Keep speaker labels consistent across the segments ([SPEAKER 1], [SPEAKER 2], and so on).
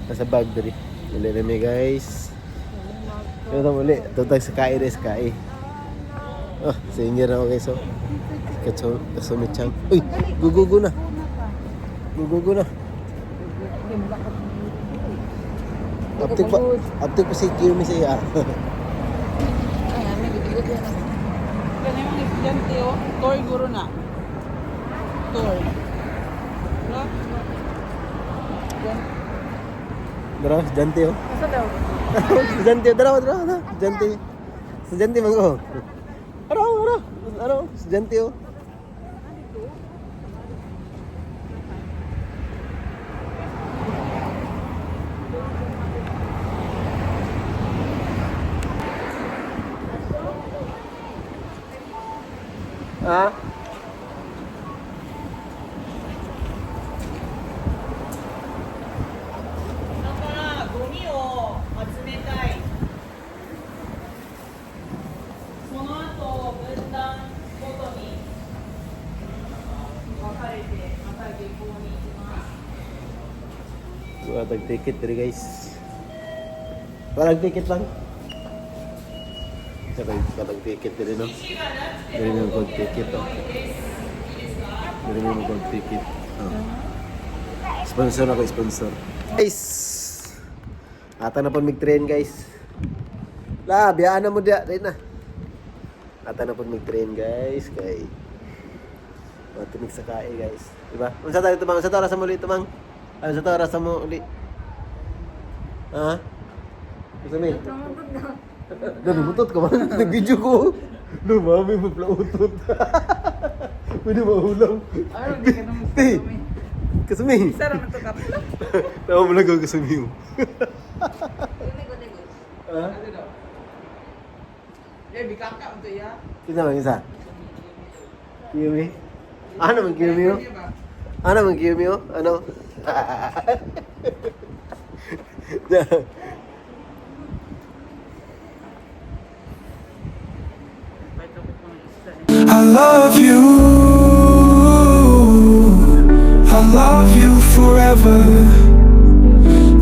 [SPEAKER 1] Nasa bag diri. Uli na mi, guys. Ito muli. Tutag sa kae des kae. Oh, singer na ako, guys, oh. Kasumi-chan. Uy, gugugo na. Gugugo na. Aptik pa si Kiyumi sa iya.
[SPEAKER 2] Ay, may gidigot yan.
[SPEAKER 3] Kani yung estudyante oh. Tour guro na. Tour. No?
[SPEAKER 1] Dara, estudyante oh.
[SPEAKER 2] Asa daw?
[SPEAKER 1] Estudyante, dara, dara, dara. Estudyante. Estudyante man ko. Ara, ara. Ara, estudyante oh. Ah?
[SPEAKER 3] だからゴミを集めたい。その後分断ごとに分かれてまた下校に行きます。
[SPEAKER 1] Wala tag ticket diri, guys. Walang ticket lang. Sabay katag ticket diri, no. Diri mo kog ticket oh. Diri mo kog ticket. Oh. Sponsor ako, sponsor. Guys. Ata na pon mig train, guys. La, biyaan na mo diya, dili na. Ata na pon mig train, guys, kay Matumig sa kae, guys. Diba? Unsa tayo tumang? Unsa ta oras mo ulit tumang? Ano sa oras mo uli? Ha? Unsa may? Dali mutot ka man. Nag-video ko. No, mami, maplautot. Pwede maulam.
[SPEAKER 3] Ay, hindi ka naman
[SPEAKER 1] Te, kasumi.
[SPEAKER 3] Isa raman to kapla.
[SPEAKER 1] Tawa mo lang ako kasumi mo. Ha?
[SPEAKER 3] Ano daw? Eh, bikaka unto iya.
[SPEAKER 1] Kinsa man isa? Kiyumi? Ano man Kiyumi oh? Ano man Kiyumi oh? Ano?
[SPEAKER 4] I love you. I love you forever.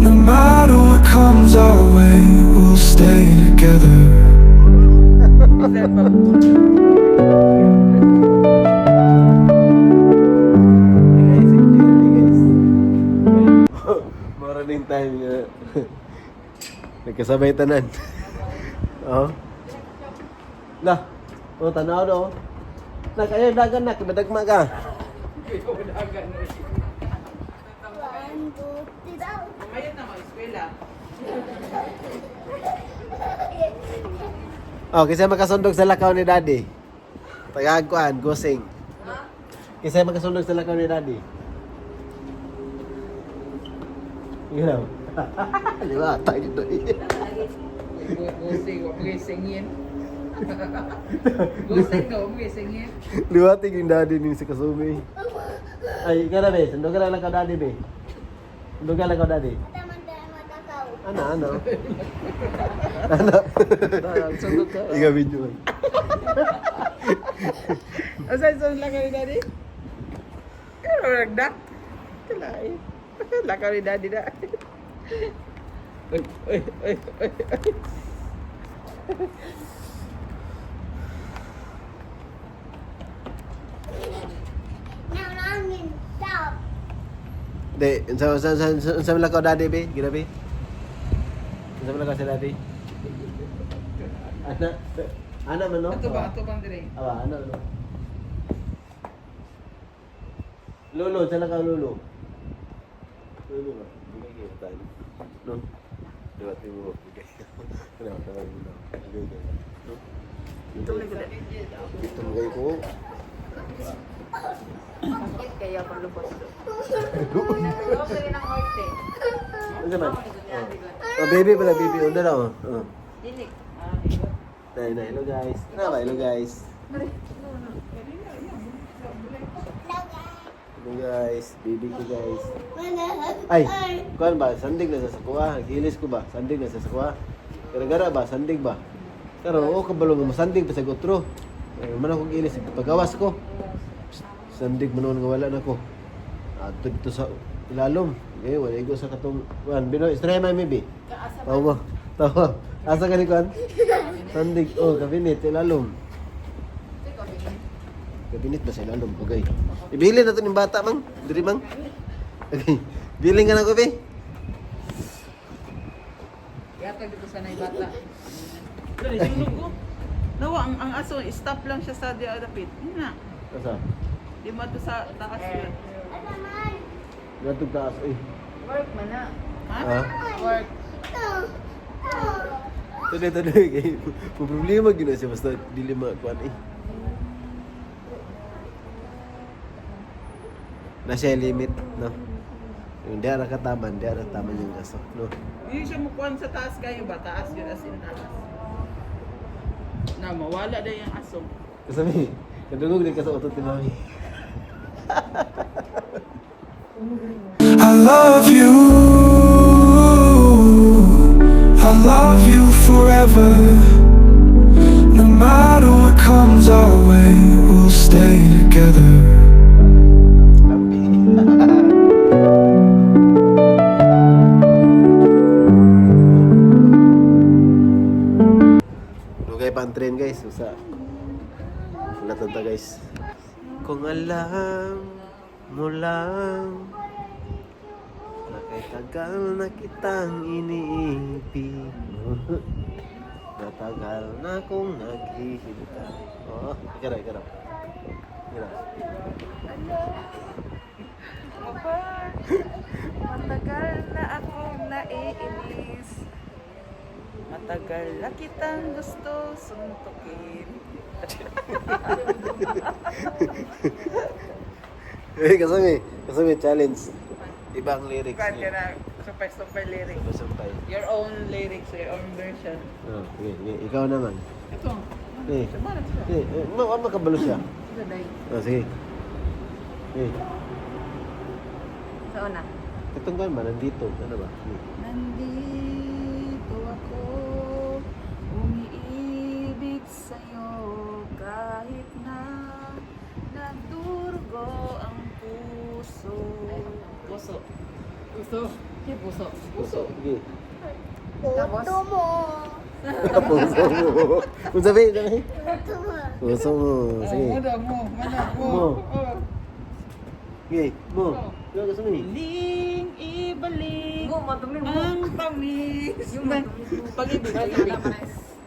[SPEAKER 4] No matter what comes our way, we'll stay together.
[SPEAKER 1] Guys, enjoy guys. Mara na yung time niya. Nagkasabay tanan. Oh. La. Oh, tanaw do. Nak, ayo dagan nak, madagma ka.
[SPEAKER 5] One, two, three, go.
[SPEAKER 3] Mayat na mga eskwela.
[SPEAKER 1] Oh, kasi makasundog sa lakaw ni Daddy. Tagagkuan, gusing. Kasi makasundog sa lakaw ni Daddy. Yun lang. Di ba? Tayo dito.
[SPEAKER 3] Gosing, wa mo singin. Gosing ka, wa mo singin.
[SPEAKER 1] Liwatig yung daddy ni si Kasumi. Ay, ikaw na be. Sundog ka na lang ka daddy be. Sundog ka lang ka daddy. Ano, ano? Ano?
[SPEAKER 3] Sundog ka.
[SPEAKER 1] Ikaw video man.
[SPEAKER 3] Asa sa lakaw ni daddy? Pero nagdak. Kalay. Lakaw ni daddy na. Oy, oy, oy, oy, oy.
[SPEAKER 5] Now, I'm stop.
[SPEAKER 1] Di, unsa man lang ka daddy be? Gina be? Unsa man lang ka sa daddy? Ana, ana man no?
[SPEAKER 3] Ato ba, ato bang dire?
[SPEAKER 1] Awa, ano, ano? Lolo, saan lang ka, Lolo? Lolo ba? Bigay kayo tayo. No? Diba, tingin mo, bigay. Ano, tawag mo na. Bigay kayo. No? Ito mo kayo ko.
[SPEAKER 2] Sakit kaya pag lubos. Lubos rin ang heart eh.
[SPEAKER 1] Ano naman? Oh. Oh, baby pala, baby. Una na, oh. Oh.
[SPEAKER 2] Dinig.
[SPEAKER 1] Nay, nay, hello guys. Ano ba, hello guys. Hello guys, baby ko guys. Ay, kuan ba? Sandig na sa sakuha. Gilis ko ba? Sandig na sa sakuha. Gara-gara ba? Sandig ba? Pero oo kabalo nga masandig pa sa gotro. Ay, man ako gilis pagawas ko. Psst, sandig man noon nga wala na ko. Ato dito sa ilalom. Okay, wala igo sa katong kuan. Bino, istorya may maybe. Tawa. Tawa. Asa ka ni kuan? Sandig. Oh, kabinet ilalom. Kabinet ba sa ilalom? Okay. Ibili na to ning bata mang. Diri mang. Okay. Bilin ka na ko, be.
[SPEAKER 3] Yatag dito sa nay bata. Dali sunog ko. Nawa ang aso stop lang siya sa di adapit. Yun na.
[SPEAKER 1] Asa?
[SPEAKER 3] Di mo to sa taas yun.
[SPEAKER 5] Ano man?
[SPEAKER 1] Gatog taas eh.
[SPEAKER 2] Work man na.
[SPEAKER 3] Ha?
[SPEAKER 1] Ha?
[SPEAKER 2] Work.
[SPEAKER 1] Tuloy, tuloy. Kay problema gyud na siya basta dili makuan eh. Na siya limit, no? Yung di ara kataman, di ara taman yung aso, no?
[SPEAKER 3] Hindi siya mukuan sa taas kayo ba? Taas yun as in taas. Na mawala na yung aso.
[SPEAKER 1] Kasami, kadungog din ka sa utot ni mami.
[SPEAKER 4] I love you. I love you forever. No matter what comes our way, we'll stay together.
[SPEAKER 1] Lampi. Lugay pa ang train, guys. Usa. Wala ta, guys. Kung alam mo lang na kay tagal na kitang iniibig, matagal na akong naghihintay. Oo, ikaw raw, ikaw raw. Ikaw raw.
[SPEAKER 3] Matagal na akong naiinis. Matagal na kitang gusto suntukin.
[SPEAKER 1] Eh, kasami, kasami challenge. Ibang lyrics
[SPEAKER 3] Kuan ka
[SPEAKER 1] niya.
[SPEAKER 3] na, super super lyrics.
[SPEAKER 1] Sumpay.
[SPEAKER 3] Your own lyrics, your own version.
[SPEAKER 1] Oh, sige, sige. Ikaw naman.
[SPEAKER 3] Ito.
[SPEAKER 1] Eh.
[SPEAKER 3] Sama na siya.
[SPEAKER 1] Eh, eh, makabalo siya. Oh, sige. Eh,
[SPEAKER 2] Sa una.
[SPEAKER 1] itong kan ba? Nandito. Ano ba? Sige.
[SPEAKER 3] Nandito ako, umiibig sa'yo kahit na nagdurgo ang puso. Puso.
[SPEAKER 2] Puso. Sige, puso.
[SPEAKER 3] Puso.
[SPEAKER 1] Sige.
[SPEAKER 5] Puto mo.
[SPEAKER 1] Puso mo. Kung sabi, sabi.
[SPEAKER 5] Puto mo.
[SPEAKER 1] Puso mo. Sige.
[SPEAKER 3] Oh, mo mo, mana mo.
[SPEAKER 1] Mo.
[SPEAKER 3] Oh.
[SPEAKER 1] Sige, mo. Ikaw gusto mo eh.
[SPEAKER 3] Ling ibalik
[SPEAKER 2] Go, madumi mo.
[SPEAKER 3] ang tamis ng pag-ibig, pag-ibig.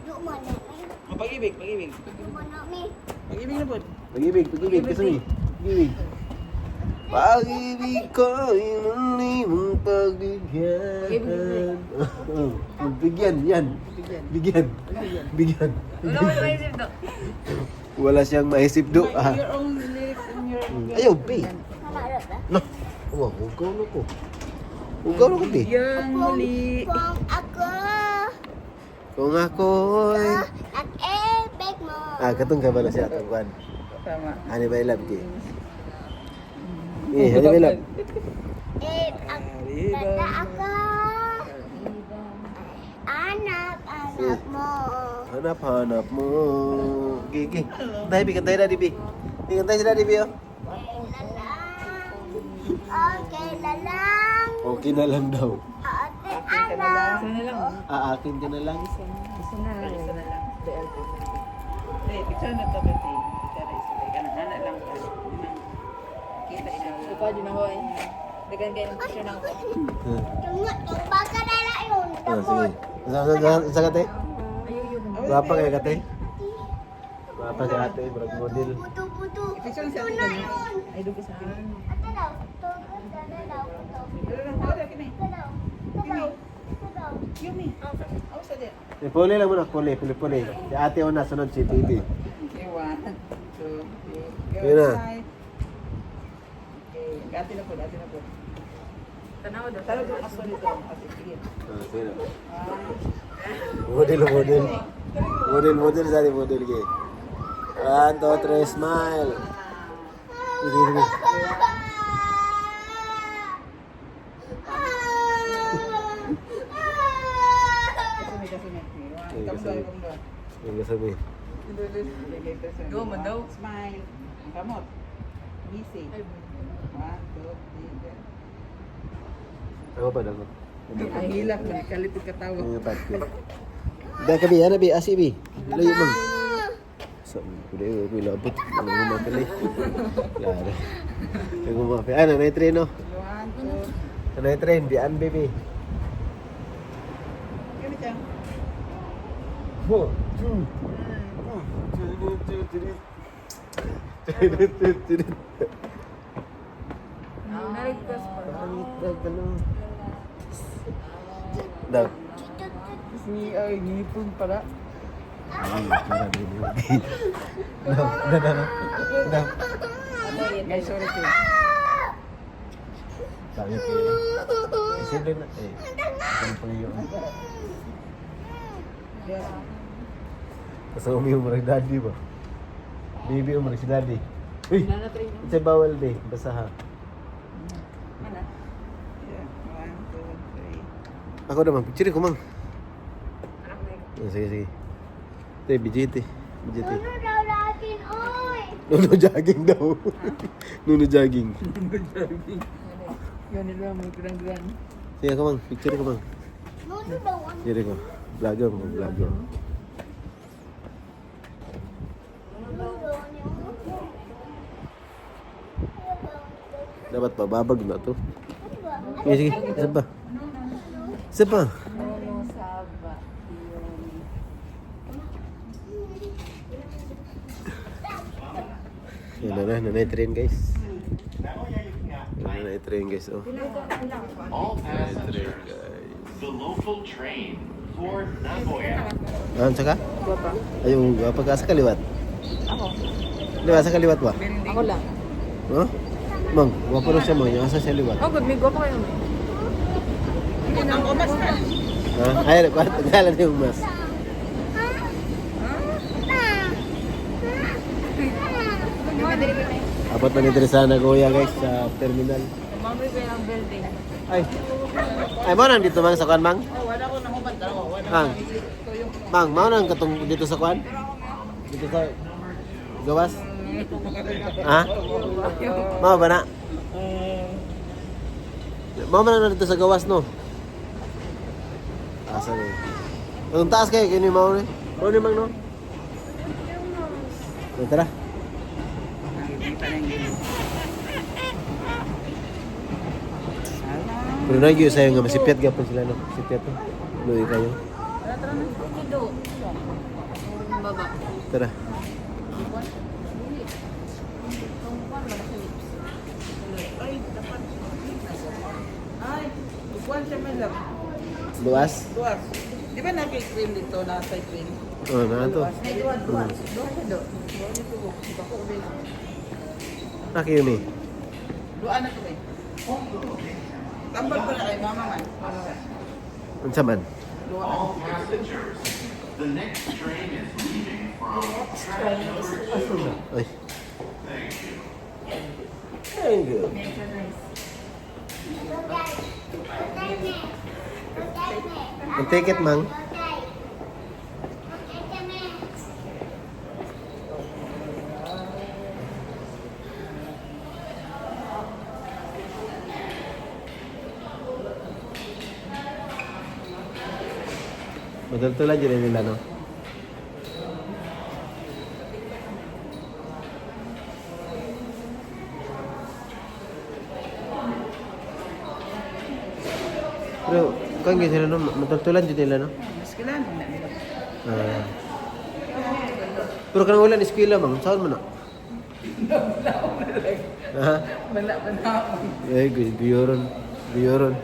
[SPEAKER 5] Dumo na mi.
[SPEAKER 3] Oh, pag-ibig, pag-ibig.
[SPEAKER 5] Dumo na mi.
[SPEAKER 3] Pag-ibig na po.
[SPEAKER 1] Pag-ibig, pag-ibig. Gusto mo eh. Pag-ibig. Pag-ibig ko ay muli mong pagbigyan. Oh, pagbigyan, yan. Bigyan. Bigyan.
[SPEAKER 2] Wala ko maisip do.
[SPEAKER 1] Wala siyang maisip do. Ah.
[SPEAKER 3] Your own lyrics and your own
[SPEAKER 1] Ayaw, B.
[SPEAKER 5] Wala ba?
[SPEAKER 1] No. Wow, hugaw na ko. Hugaw na ko, B.
[SPEAKER 3] Yang muli.
[SPEAKER 5] Kung ako
[SPEAKER 1] Kung ako'y.
[SPEAKER 5] nag-ibig mo.
[SPEAKER 1] Ah, katong ka ba na siya? Atong kuan.
[SPEAKER 3] Tama.
[SPEAKER 1] Hani ba ilab, Ki? Eh, hani ba ilab?
[SPEAKER 5] Eh, bata ako. Anak, anak mo.
[SPEAKER 1] Hanap, hanap mo. Gi, gi. Kantay, B. Kantay, Daddy, B. Gi, kantay si Daddy, B, oh.
[SPEAKER 5] Okay na lang. Okay na lang.
[SPEAKER 1] Okay na lang daw.
[SPEAKER 5] Ate, anak.
[SPEAKER 2] Isa na lang.
[SPEAKER 1] Ah, akin ka na lang.
[SPEAKER 2] Isa na lang.
[SPEAKER 3] Isa na lang. Eh, picture na to, Betty. Picture na isa. Kaya nana lang ka. Kita ikaw.
[SPEAKER 2] Ikaw din ako eh. Dagan kayo ng picture ng ako.
[SPEAKER 1] Ah,
[SPEAKER 5] Tungo, tumba ka na lang yun.
[SPEAKER 1] ah, sige. Isa, isa, isa, isa ka, te? Gwapa kayo ka, te? Gwapa si ate, murag model.
[SPEAKER 5] Puto, puto.
[SPEAKER 3] Picture na siya.
[SPEAKER 5] Puto na yun.
[SPEAKER 3] Ay, doon ko sa akin.
[SPEAKER 5] Ate daw. Tungo ka na daw. Puto.
[SPEAKER 3] Pero lang, wala kini.
[SPEAKER 5] Ito daw. Ito daw. Ito daw.
[SPEAKER 3] Yumi. Aw, sa diyan.
[SPEAKER 1] Eh, puli lang muna, puli, puli, puli. Si ate una, sunod si baby.
[SPEAKER 3] Okay, one, two, three, go.
[SPEAKER 1] Yun na.
[SPEAKER 3] Smile. Okay, ate na po, ate na po.
[SPEAKER 2] Tanaw daw.
[SPEAKER 3] Tara doon aso dito. Ate, sige.
[SPEAKER 1] Ah, sige na. Model, model. Model, model, sorry, model. Okay. One, two, three, smile. Sige, sige.
[SPEAKER 3] Kasumi, kasumi.
[SPEAKER 1] Okay,
[SPEAKER 3] One,
[SPEAKER 1] kasumi.
[SPEAKER 3] kamdo, kamdo.
[SPEAKER 1] Yung kasabi.
[SPEAKER 3] Okay, kasumi.
[SPEAKER 2] Go, man daw.
[SPEAKER 3] Smile. Ang kamot. Easy. One, two, three, go.
[SPEAKER 1] Ako pa dapat.
[SPEAKER 3] Ang hilak man, kalipod katawa.
[SPEAKER 1] Ang pati. Da kabi ana bi asi bi. Layo mang. Sa kude ko ilabot ang gumapili. Klaro. Ang gumapili. Ano na train no?
[SPEAKER 3] One, two.
[SPEAKER 1] Ano na train bian baby.
[SPEAKER 3] Kami siya.
[SPEAKER 1] 1 2 2 3 3 3 3.
[SPEAKER 2] Na-request pa.
[SPEAKER 1] Pangit na ganun. Daw.
[SPEAKER 3] Tapos ni, ay, ngipon pala.
[SPEAKER 1] Ay, para baby. No, no, no, no. No.
[SPEAKER 3] Guys, sorry po.
[SPEAKER 1] Sabi ko yun. Eh, siyempre na, eh. Ano pa yun?
[SPEAKER 3] Yeah.
[SPEAKER 1] Kasi umiyo mo daddy ba? Baby umurag si daddy. Uy! It's a bawal day. Basta ha.
[SPEAKER 3] Yeah. One, two, three.
[SPEAKER 1] Ako naman, picture ko mang. Oh, sige, sige. Ito, BJT. BJT.
[SPEAKER 5] Nuno daw natin, oy!
[SPEAKER 1] Nuno jogging daw. Nuno jogging.
[SPEAKER 3] Ganun lang, may gran-gran.
[SPEAKER 1] Sige ako mang, picture ko mang.
[SPEAKER 5] Nuno daw ang
[SPEAKER 1] Picture ko. Vlogger mo, vlogger.
[SPEAKER 5] Nuno daw ang
[SPEAKER 1] Dapat pababag na to. Sige, sige. Isa pa. Isa pa.
[SPEAKER 2] Nono Saba.
[SPEAKER 1] Yan na na, nanay train guys. Nanay train guys, oh.
[SPEAKER 6] All
[SPEAKER 1] Nanay train
[SPEAKER 6] passengers,
[SPEAKER 1] guys.
[SPEAKER 6] the local train for Nagoya.
[SPEAKER 1] Ah, saka?
[SPEAKER 2] Guwapa.
[SPEAKER 1] Ayun, gwapa ka sa kaliwat.
[SPEAKER 2] Ako.
[SPEAKER 1] Di ba sa kaliwat ba?
[SPEAKER 2] Ako lang.
[SPEAKER 1] Huh? Mang, gwapa rin siya mang, yung asa siya liwat.
[SPEAKER 2] Oh, good. May guwapa kayo.
[SPEAKER 3] Ang umas na.
[SPEAKER 1] Ha? Ay, kwarto, gala na yung mas. Apat na nito sa Nagoya guys, sa terminal.
[SPEAKER 2] Mami ko yung building.
[SPEAKER 1] Ay. Ay, mo nang dito mang sa kwan mang?
[SPEAKER 3] Oh, wala ko nang human dalawa. Wala
[SPEAKER 1] Mang. Mang, mao nang katong dito sa kwan? Dito sa gawas? Ha? Mao ba na? Mao ba na dito sa gawas no? Asa ni? Ang taas kayo kini mao ni. Mao ni mang no? Oh, tara. Pero nagyo sa'yo nga masipyat gapon sila no. Sipyat to. Luwi kayo.
[SPEAKER 2] Dito. Baba.
[SPEAKER 1] Tara.
[SPEAKER 3] Ay, dapat. Ay, buwan siya man lang.
[SPEAKER 1] Luwas?
[SPEAKER 3] Duwas. Di ba naki-cream dito? Nasa cream?
[SPEAKER 1] Oh, na to.
[SPEAKER 2] Ay, duwa, duwa. Duwa siya do.
[SPEAKER 3] Duwa dito. Bako din.
[SPEAKER 1] Nakiyumi.
[SPEAKER 3] Duwa na to eh. Tambal pa na kay mama man.
[SPEAKER 1] Unsa man?
[SPEAKER 3] Duwa.
[SPEAKER 6] All passengers, the next train is leaving from track number 2.
[SPEAKER 1] Ay.
[SPEAKER 6] Thank you.
[SPEAKER 1] Thank you. Ang ticket, mang. Madaltulan dyan nila, no? Pero, kung sila, no? Madaltulan dyan nila, no?
[SPEAKER 3] Mas kailangan na nila.
[SPEAKER 1] Ah. Pero kanang wala ni eskwela, mang. Saan mo na? Ha?
[SPEAKER 3] Wala pa na.
[SPEAKER 1] Eh, guyoron. Guyoron.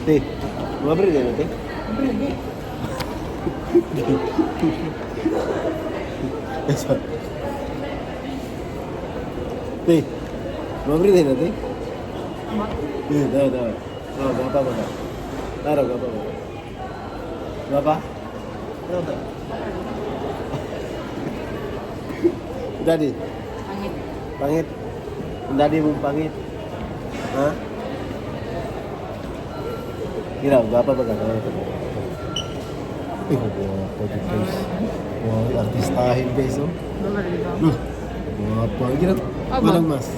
[SPEAKER 1] Te, mabri din te. Esa. Te, mabri din te. Eh, daw, daw. Oh, gapa ba ka? Taro, gapa ba? Gapa? Daw, daw. Daddy.
[SPEAKER 2] Pangit.
[SPEAKER 1] Pangit. Ang daddy mong pangit. Ha? Gila, gwapa ba ka? Ay, gwapa dyan, guys. Wow, artistahin guys, oh. Gwapa. Gila,
[SPEAKER 2] Aba.
[SPEAKER 1] walang mas.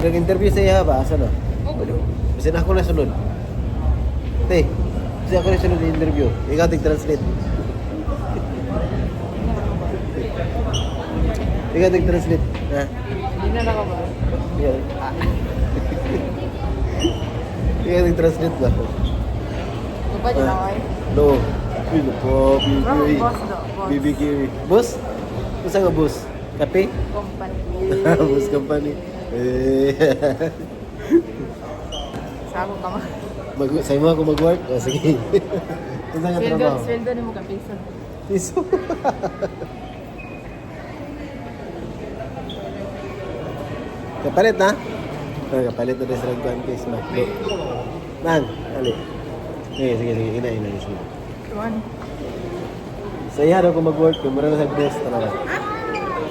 [SPEAKER 1] Nag-interview sa iya ba? Asa na? Kabalo. Bisan ako na sunod. Te, bisan ako na sunod na interview. Ikaw tig-translate. Ikaw tig-translate. Ha?
[SPEAKER 2] Hindi na ako ba?
[SPEAKER 1] Ikaw. Ah. Ikaw tig-translate ba?
[SPEAKER 2] Tupad yun ako eh.
[SPEAKER 1] No. Uy, nako, BB.
[SPEAKER 2] Boss do, boss.
[SPEAKER 1] BBQ. Boss? Unsa nga boss? Kape?
[SPEAKER 2] Company.
[SPEAKER 1] Boss company. Eh.
[SPEAKER 2] Sabo ka ma.
[SPEAKER 1] Mag sa imo ako mag-work? O sige. Unsa nga
[SPEAKER 2] Sweldo,
[SPEAKER 1] trabaho?
[SPEAKER 2] sweldo ni mo ka piso.
[SPEAKER 1] Piso. Kapalit na? Ay, kapalit na restaurant ko ang case, Macdo. Nang, ali. Sige, sige, sige. Ina, ina, sige.
[SPEAKER 2] Tuwan.
[SPEAKER 1] Sa iya raw ko mag-work. Mura na sa best talaga.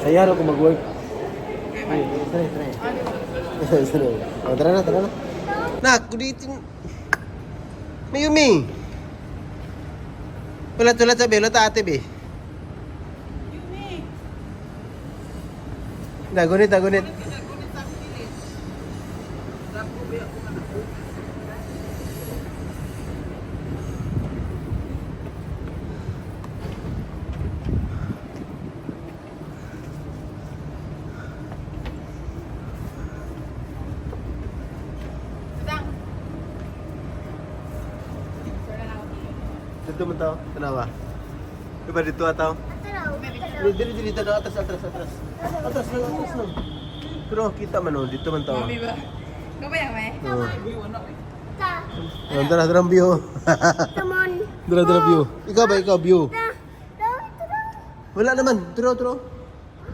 [SPEAKER 1] Sa iya raw ko mag-work. Ay, try, try. Try. Oh, tara na, tara na. Nak, kuditin. Mayumi. Wala wala sabi, wala ta ate be. Yumi. Dagunit, dagunit.
[SPEAKER 2] Tutang.
[SPEAKER 1] Dito man tao, tanawa. Diba dito ataw?
[SPEAKER 5] Ataraw.
[SPEAKER 1] Dili dili dito atras atras atras. Atras lang, atras lang. Pero kita man oh, dito man tao.
[SPEAKER 2] Mami ba? Ikaw ba yan, may?
[SPEAKER 1] Oh.
[SPEAKER 5] Ta.
[SPEAKER 1] Oh, tara, tara view.
[SPEAKER 5] Come on.
[SPEAKER 1] Tara, tara view. Ikaw ba, ikaw view?
[SPEAKER 5] Ta. Tara, tara.
[SPEAKER 1] Wala naman. Turo, turo.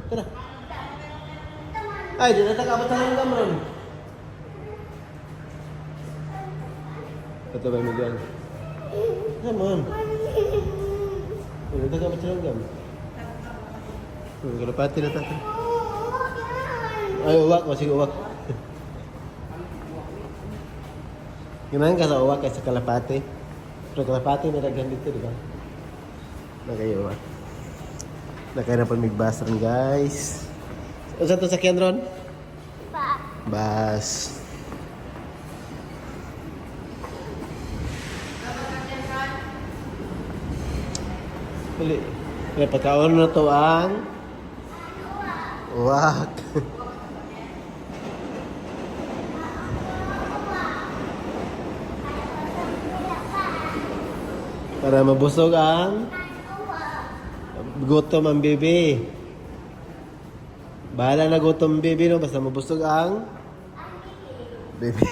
[SPEAKER 1] Tara. Ay, di na takabot sa hanggang ron. Ito ba, Miguel? Come on. Di na takabot sa hanggang. Kalapati na tatay. Ay, uwak. O, sige, uwak. Ganahan ka sa uwak kaysa kalapate. Pero kalapate na daghan dito, di ba? Nakayo, uwak. Nakaya na po migbas ron, guys. Unsa to sakyan ron?
[SPEAKER 5] Pa.
[SPEAKER 1] Bus. Dali. Kaya pagkaon na to ang uwak. Para mabusog ang gutom ang bebe. Bahala na gutom ang bebe no, basta mabusog ang bebe.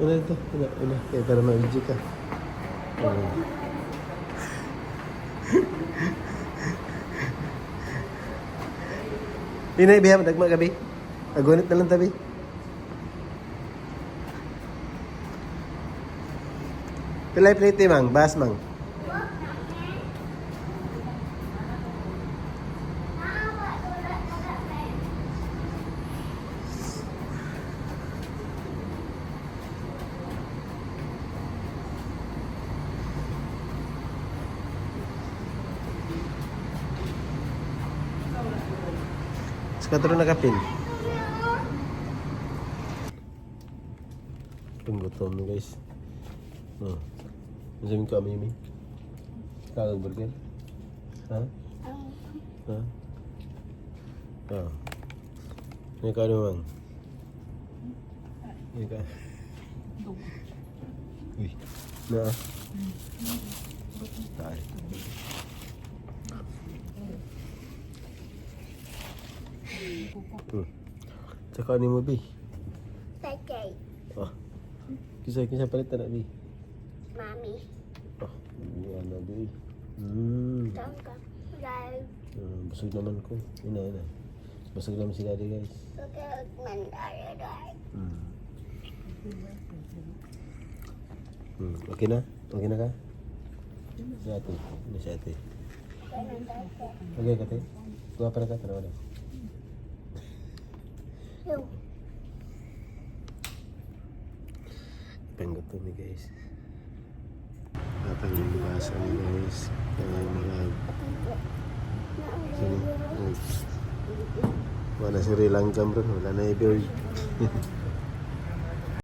[SPEAKER 1] Una ito, una, una. Kaya para ma-video ka. Oh. Inay, biha, dagma gabi. Agunit na lang tabi. Pilay plate mang, bas mang. Skatro na kapin. Ang gutom na guys. Oh. Ano sabihin ko, Mimi? Kagag burger? Ha? Ha? Oh. Ano ka naman? Ano ka? Uy. Na. Tayo. Tsaka ni mo, Bi.
[SPEAKER 5] Tatay.
[SPEAKER 1] Oh. Kisa, kisa palit na, Bi.
[SPEAKER 5] Mami.
[SPEAKER 1] Oh, ano, Bi. Hmm.
[SPEAKER 5] Tangka. Live.
[SPEAKER 1] Busog naman ko. Ina, ina. Busog naman si Daddy, guys.
[SPEAKER 5] Okay, mandara dai.
[SPEAKER 1] Okay na? Okay na ka? Si ate. Ano si ate? Okay ka, te? Kuha pa na ka, tanawa na.
[SPEAKER 5] Yo.
[SPEAKER 1] Panggutom ni guys. Atang yung basa ni guys. Kaya marag. Sino? Oh. Wala si Sri Lanka, bro. Wala na i-bird.